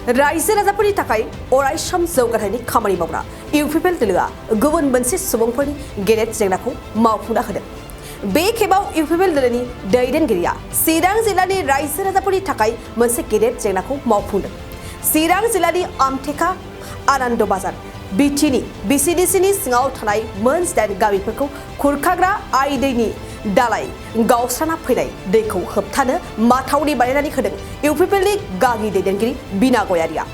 रायजो राजाफोरनि थाखाय अरायसम जौगाथायनि खामानि मावग्रा इउपिपिएल दोलोआ गुबुन मोनसे सुबुंफोरनि गेदेर जेंनाखौ मावफुंना होदों। बे खेबाव इउपिपिएल दोलोनि दैदेनगिरिया चिरां जिल्लानि रायजो राजाफोरनि थाखाय मोनसे गेदेर जेंनाखौ मावफुंदों। चिरां जिल्लानि आमथेखा आनन्द बाजार बिसिडिसिनि सिङाव थानाय मोन 8 गामिफोरखौ खुरखाग्रा आइ दैनि दालाय गावस्राना फैनाय दैखौ होबथानो माथावरि बानायनानै होदों इउपिपिएलनि गागि दैदेनगिरि बिना गयारिया।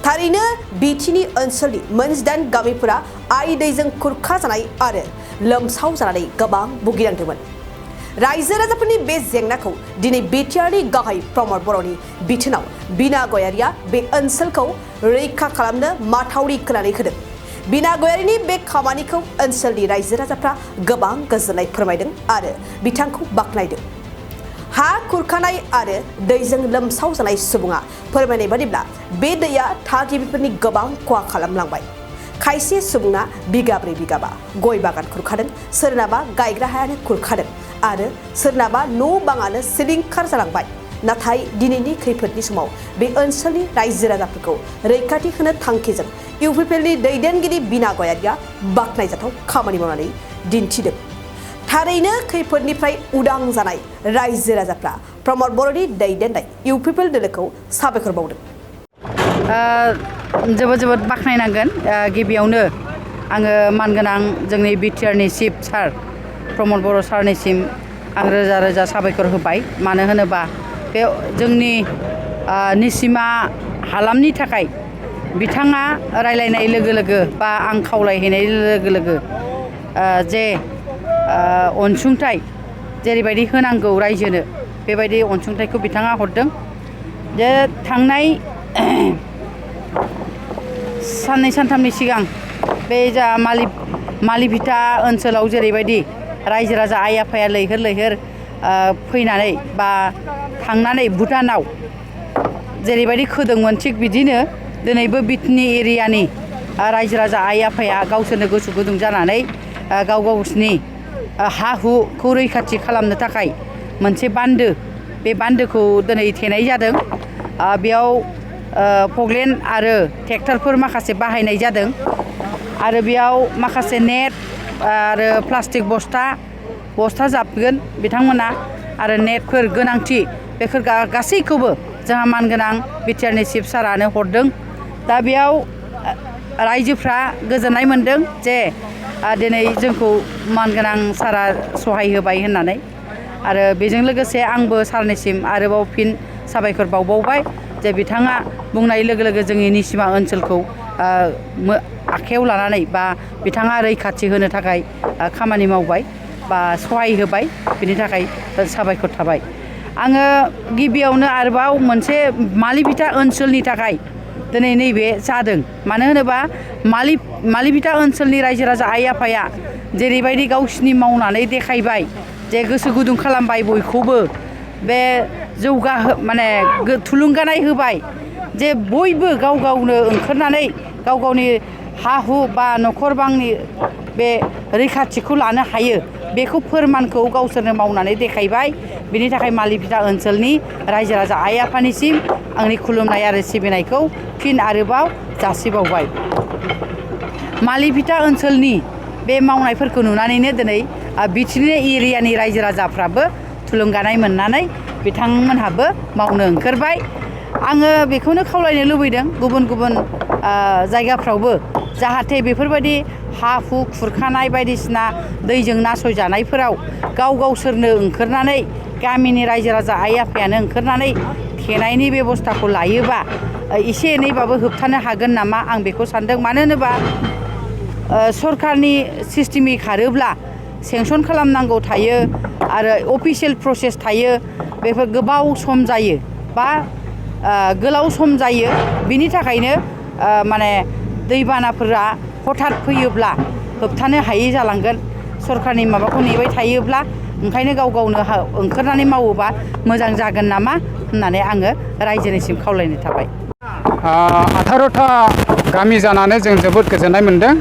थारैनो बिटिनि ओनसोलनि मोन 8 गामिफोरा आइ दैजों खुरखा जानाय आरो लोमसाव जानानै गोबां भुगिनांदोंमोन। रायजो राजाफोरनि बे जेंनाखौ दिनै बिटिआरनि गाहाय प्रमद बर'नि बिथोनाव बिना गयारिया बे ओनसोलखौ रैखा खालामनो माथावरि खोनानै होदों। बिना गयारिनि बे खामानिखौ ओनसोलनि रायजो राजाफ्रा गोबां गोजोननाय फोरमायदों आरो बिथांखौ बाख्नायदों। हा खुरखानाय आरो दैजों लोमसाव जानाय सुबुङा फोरमायनाय बादिब्ला बे दैया थागिबिफोरनि गोबां खहा खालामलांबाय। खायसे सुबुङा बिगाब्रै बिगाबा गय बागान खुरखादों, सोरनाबा गायग्रा हायानो खुरखादों आरो सोरनाबा न' बाङानो सिलिंखार जालांबाय। नाथाय दिनैनि खैफोदनि समाव बे ओनसोलनि रायजो राजाफोरखौ रैखाथि होनो थांखिजों इउपिपिएलनि दैदेनगिरि बिना गयारिया बाख्नायजाथाव खामानि मावनानै दिन्थिदों। थारैनो खैफोदनिफ्राय उदां जानाय रायजो राजाफ्रा प्रमद बर'नि दैदेननाय इउपिपिएल दोलोखौ साबायखर बावदों। जोबोद बाख्नायनांगोन। गिबियावनो आङो मानगोनां जोंनि बिटिआरनि चिफ सार प्रमद बर' सारनिसिम आं रोजा रोजा साबायखर होबाय। मानो होनोबा बे जोंनि निसिमा हालामनि थाखाय बिथाङा रायलायनाय लोगो लोगो बा आं खावलायहैनाय लोगो लोगो जे अनसुंथाइ जेरैबायदि होनांगौ रायजोनो बेबायदि अनसुंथाइखौ बिथाङा हरदों। जे थांनाय साननै सानथामनि सिगां बे जा मालिभिटा ओनसोलाव जेरैबायदि रायजो राजा आइ आफाया लैहोर फैनानै बा थांनानै भुटानाव जेरैबायदि खोदोंमोन, थिग बिदिनो दिनैबो बिटिनि एरियानि रायजो राजा आइ आफाया गावसोरनो गोसो गुदुं जानानै गावसिनि हा हुखौ रैखाथि खालामनो थाखाय मोनसे बान्दो, बे बान्दोखौ दिनै थेनाय जादों। बेयाव पगलेन आरो ट्रेक्टरफोर माखासे बाहायनाय जादों आरो बेयाव माखासे नेट आरो प्लास्टिक बस्था जाबगोन बिथांमोना आरो नेटफोर गोनांथि बेफोर गासैखौबो जोंहा मानगोनां बिटिआरनि चिफ सारानो हरदों। दा बेयाव रायजोफ्रा गोजोननाय मोनदों जे दिनै जोंखौ मानगोनां सारा सहाय होबाय होननानै। आरो बेजों लोगोसे आंबो सारनिसिम आरोबाव फिन साबायखर बावबावबाय जे बिथाङा बुंनाय लोगो लोगो जोंनि निसिमा ओनसोलखौ आखायाव लानानै बा बिथाङा रैखाथि होनो थाखाय खामानि मावबाय बा सहाय होबाय, बिनि थाखाय साबायखर थाबाय। आङो गिबियावनो आरोबाव मोनसे मालिभिटा ओनसोलनि थाखाय दिनै नैबे जादों। मानो होनोबा मालिभिटा ओनसोलनि रायजो राजा आइ आफाया जेरैबायदि गावसिनि मावनानै देखायबाय, जे गोसो गुदुं खालामबाय बयखौबो, बे माने थुलुंगानाय होबाय जे बयबो गाव गावनो ओंखारनानै गाव गावनि हा हु बा न'खर बांनि बे रैखाथिखौ लानो हायो, बेखौ फोरमानखौ गावसोरनो मावनानै देखायबाय। बिनि थाखाय मालिभिटा ओनसोलनि रायजो राजा आइ आफानिसिम आंनि खुलुमनाय आरो सिबिनायखौ फिन आरोबाव जासिबावबाय। मालिभिटा ओनसोलनि बे मावनायफोरखौ नुनानैनो दिनै बिटिनि एरियानि रायजो राजाफ्राबो थुलुंगानाय मोननानै बिथांमोनहाबो मावनो ओंखारबाय। आङो बेखौनो खावलायनो लुबैदों गुबुन जायगाफ्रावबो जाहाथे बेफोरबायदि हा हु खुरखानाय बायदिसिना दैजों नासयजानायफोराव गावसोरनो ओंखारनानै गामिनि रायजो राजा आइ आफायानो ओंखारनानै थेनायनि बेबस्थाखौ लायोबा एसे एनैबाबो होबथानो हागोन नामा, आं बेखौ सानदों। मानो होनोबा सरकारनि सिस्टेमै खारोब्ला सेंसन खालामनांगौ थायो आरो अफिसियेल प्रसेस थायो, बेफोर गोबाव सम जायो बा गोलाव सम जायो। बिनि थाखायनो माने दैबानाफोरा हठात फैयोब्ला होबथानो हायै जालांगोन सरकारनि माबाखौ नेबाय थायोब्ला। ओंखायनो गावनो ओंखारनानै मावोबा मोजां जागोन नामा होननानै आङो रायजोनिसिम खावलायनो थाबाय। 18टा गामि जानानै जों जोबोद गोजोननाय मोनदों।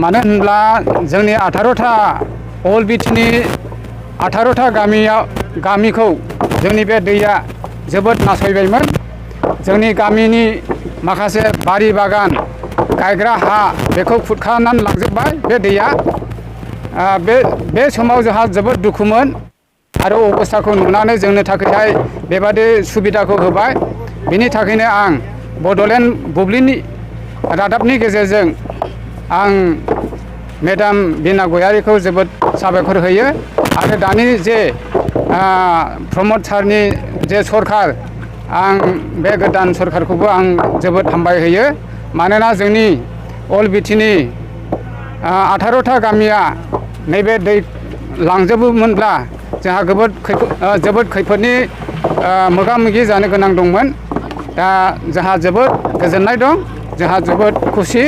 मानो होनब्ला जोंनि 18टा अल बिटिनि 18टा गामिखौ जोंनि बे दैया जोबोद नासयबायमोन। जोंनि गामिनि माखासे बारि बागान गायग्रा हा बेखौ खुरखानानै लांजोब्बाय बे दैया। बे समाव जोंहा जोबोद दुखुमोन आरो अबस्थाखौ नुनानै जोंनो थाखायहाय बेबादि सुबिदाखौ होबाय। बिनि थाखायनो आं बड'लेण्ड बुब्लिनि रादाबनि गेजेरजों आं मेडाम बिना गयारिखौ जोबोद साबायखर होयो आरो दानि जे प्रमद सारनि जे सरखार आं बे गोदान सरखारखौबो आं जोबोद हामबाय होयो। मानोना जोंनि अल बिटिनि 18था गामिया नैबे दै लांजोबोमोनब्ला जोंहा जोबोद खैफोदनि मोगा मोगि जानो गोनां दंमोन। दा जोंहा जोबोद गोजोननाय दं, जोंहा जोबोद खुसि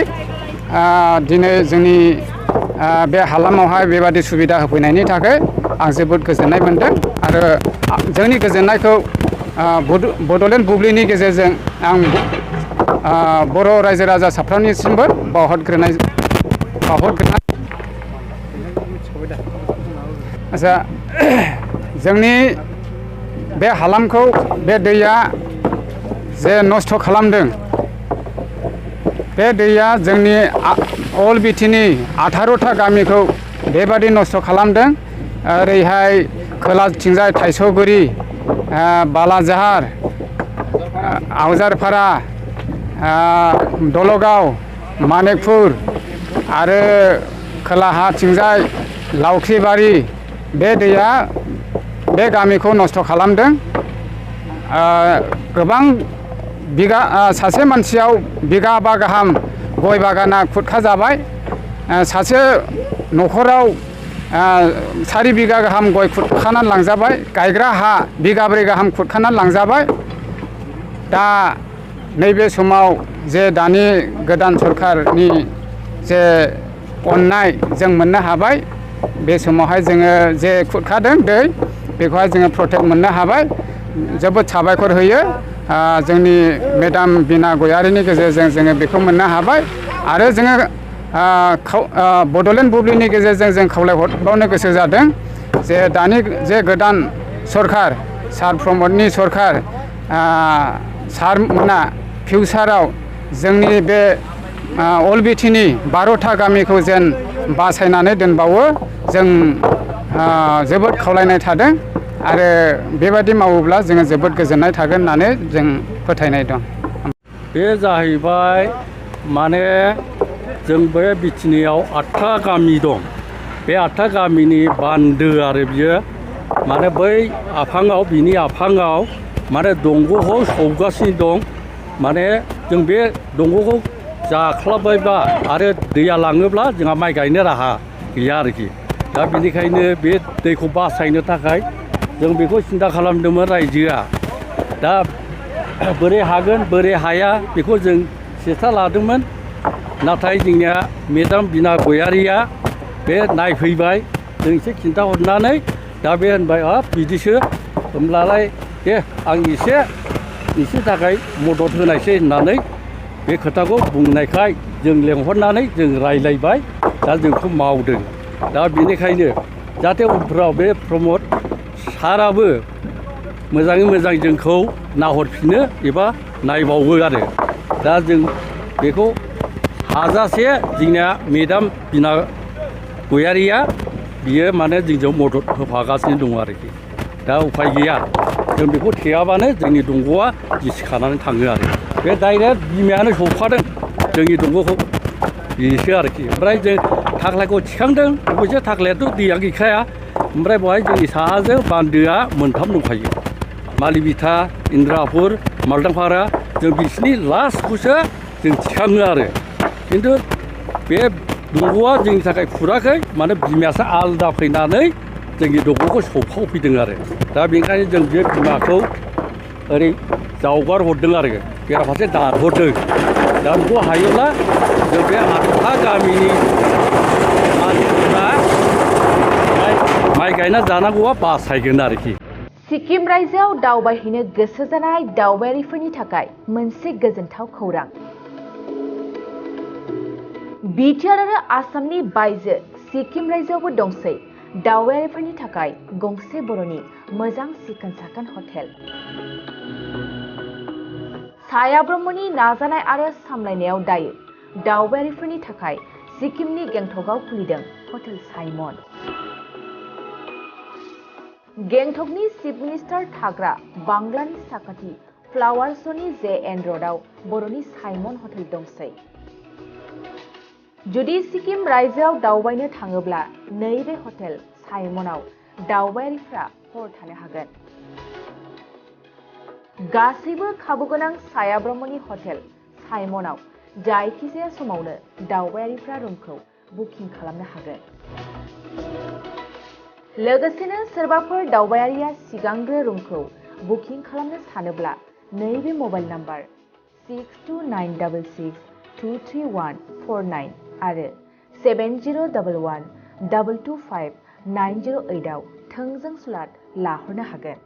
दिनै जोंनि बे हालामावहाय बेबादि सुबिदा होफैनायनि थाखाय आं जोबोद गोजोननाय मोनदों आरो जोंनि गोजोननायखौ बड'लेण्ड बुब्लिनि गेजेरजों आं बर' रायजो राजा साफ्रोमनिसिमबो बावहरग्रोनाय आच्छा जोंनि बे हालामखौ बे दैया जे नस्थ' खालामदों, बे दैया जोंनि अल बिटिनि 18था गामिखौ बेबादि नस्थ' खालामदों। ओरैहाय खोलाथिंजाय थाइस'गुरि, बालाजाहार, आवजारपारा, दलगाव, मानिकपुर आरो खोलाहाथिंजाय लावख्रिबारि बे दैया बे गामिखौ नस्थ' खालामदों। गोबां बिगा सासे मानसियाव बिगाबा गाहाम गय बागाना खुरखा जाबाय। सासे न'खराव 4 बिगा गाहाम गय खुरखानानै लांजाबाय। गायग्रा हा बिगाब्रै गाहाम खुरखानानै लांजाबाय। दा नैबे समाव जे दानि गोदान सरखारनि जे अननाय जों मोननो हाबाय, बे समावहाय जोङो जे खुरखादों दै बेखौहाय जोङो प्रटेक्ट मोननो हाबाय। जोबोद साबायखर होयो जोंनि मेडाम बिना गयारिनि गेजेरजों जोङो बेखौ मोननो हाबाय आरो जोङो बड'लेण्ड बुब्लिनि गेजेरजों जों खावलायहरबावनो गोसो जादों जे दानि जे गोदान सरखार सार प्रमदनि सरखार सारमोना फिउचाराव जोंनि बे अल बिटिनि 12था गामिखौ जेन बासायनानै दोनबावो जों जोबोद खावलायनाय थादों आरो बेबादि मावोब्ला जोङो जोबोद गोजोननाय थागोन होननानै जों फोथायनाय दं। बे जाहैबाय माने जों बे बिटिनियाव 8था गामि दं। बे 8था गामिनि बान्दो आरो बियो माने बै आफाङाव बिनि आफाङाव माने दंग'खौ सौगासिनो दं। माने जों बे दंग'खौ जाख्लाबबायबा आरो दैया लाङोब्ला जोंहा माइ गायनो राहा गैया आरोखि। दा बेनिखायनो बे दैखौ बासायनो थाखाय जों बेखौ सिन्था खालामदोंमोन रायजोआ। दा बोरै हागोन बोरै हाया बेखौ जों सेस्था लादोंमोन। नाथाय जोंनिया मेडाम बिना गयारिया बे नायफैबाय, जों एसे खिन्थाहरनानै दा बे होनबाय बिदिसो होमब्लालाय दे आं एसे नोंसिनि थाखाय मदद होनायसै होननानै बे खोथाखौ बुंनायखाय जों लेंहरनानै जों रायलायबाय, दा जोंखौ मावदों। दा बेनिखायनो जाहाथे उनफ्राव बे प्रमद साराबो मोजाङै मोजां जोंखौ नाहरफिनो एबा नायबावो आरो। दा जों बेखौ हाजासे जोंनिया मेडाम बिना गयारिया बियो माने जोंजों मदद होफागासिनो दङ आरोखि। दा उफाय गैया, जों बेखौ थेयाबानो जोंनि दंग'आ गिसिखानानै थाङो आरो। बे डाइरेक्ट बिमायानो सौखादों जोंनि दंग'खौ, बेसो आरोखि। ओमफ्राय जों थाख्लायखौ थिखांदों, अबयसे थाख्लायाथ' दैया गैखाया। ओमफ्राय बेवहाय जोंनि साहाजों बान्दोआ मोनथाम दंखायो, मालिबिथा, इन्द्रापुर, मालदांपारा। जों बिसिनि लास्टखौसो जों थिखाङो आरो। खिन्थु बे दंग'आ जोंनि थाखाय खुराखै, माने बिमायासो आलादा फैनानै जोंनि दंग'खौ सौखावफैदों आरो। दा बेनिखायनो जों बे बिमाखौ ओरै जावगार हरदों आरो, बेराफारसे दानहरदों। दा बेखौ हायोब्ला जों बे 8था गामिनि मानसिफोरा माइ गायना जानांगौआ बासायगोन आरोखि। सिक्किम रायजोआव दावबायहैनो गोसो जानाय दावबायारिफोरनि थाखाय मोनसे गोजोनथाव खौरां। बिटिआर आरो आसामनि बायजो सिक्किम रायजोआवबो दंसै दावबायारिफोरनि थाखाय गंसे बर'नि मोजां सिखोन साखोन हटेल। साया ब्रह्मनि नाजानाय आरो सामलायनायाव दायो दावबायारिफोरनि थाखाय सिक्किमनि गेंटकआव खुलिदों हटेल साइमन। गेंटकनि चिफ मिनिस्टार थाग्रा बांलानि साखाथि फ्लावार श'नि JN र'डआव बर'नि साइमन हटेल दंसै। जुदि सिक्किम रायजोआव दावबायनो थाङोब्ला नैबे हटेल साइमनआव दावबायारिफ्रा हर थानो हागोन। गासैबो खाबुगोनां साया ब्रह्मनि हटेल साइमनआव जायखिजाया समावनो दावबायारिफ्रा रुमखौ बुकिं खालामनो हागोन। लोगोसेनो सोरबाफोर दावबायारिया सिगांग्रो रुमखौ बुकिं खालामनो सानोब्ला नैबे मबाइल नाम्बार 6296623149 आरो 7011225908 आव थोंजों स्लट लाहरनो हागोन।